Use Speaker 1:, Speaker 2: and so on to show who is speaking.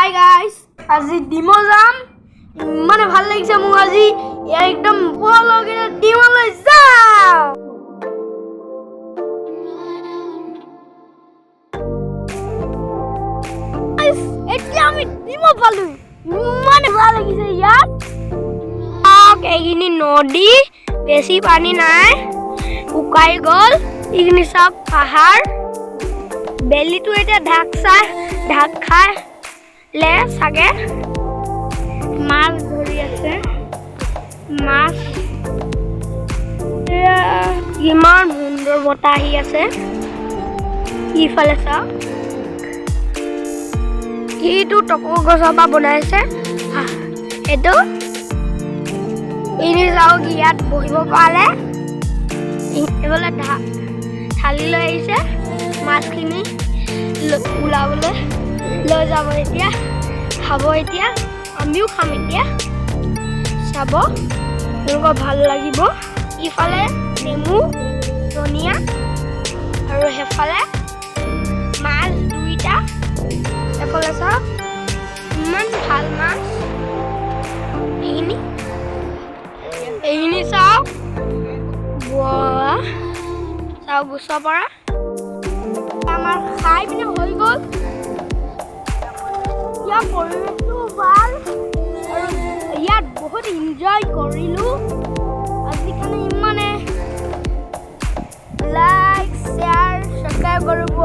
Speaker 1: Hi guys, আজি ডিমৌ যাম। ইমানে ভাল লাগিছে মোক আজি। ইয়াত একদম বলক, ডিমলৈ যাওঁ। Guys, এতিয়া আমি ডিমৌ পালো। ইমানে ভাল লাগিছে ইয়াত। চাওক, এইখিনি নদী, বেছি পানী নাই, শুকাই গ'ল। এইখিনি চাওক পাহাৰ। বেলিটো এতিয়া ঢাক চাই ঢাক খালে চাগে। মাছ ধৰি আছে মাছ। এয়া, ইমান সুন্দৰ বতাহ আহি আছে। ইফালে চাওক, এইটো টকৌ গছৰ পৰা বনাইছে। এইটো এইখিনি চাওক, ইয়াত বহিব পাৰে। এইফালে থালি লৈ আহিছে, মাছখিনি ওলাবলৈ লৈ যাব। এতিয়া খাব, এতিয়া আমিও খাম। এতিয়া চাব, এনেকুৱা ভাল লাগিব। ইফালে নেমু, ধনিয়া আৰু সেইফালে মাছ দুইটা। এফালে চাওক, ইমান ভাল মাছ এইখিনি। এইখিনি চাওক। বাহ, চাওক ওচৰৰ পৰা। আমাৰ খাই পিনে হৈ গ'ল। ইয়াৰ পৰিৱেশটো ভাল আৰু ইয়াত বহুত এনজয় কৰিলোঁ আজিকালি। ইমানে লাইক, শ্বেয়াৰ, ছাবস্ক্ৰাইব কৰিব।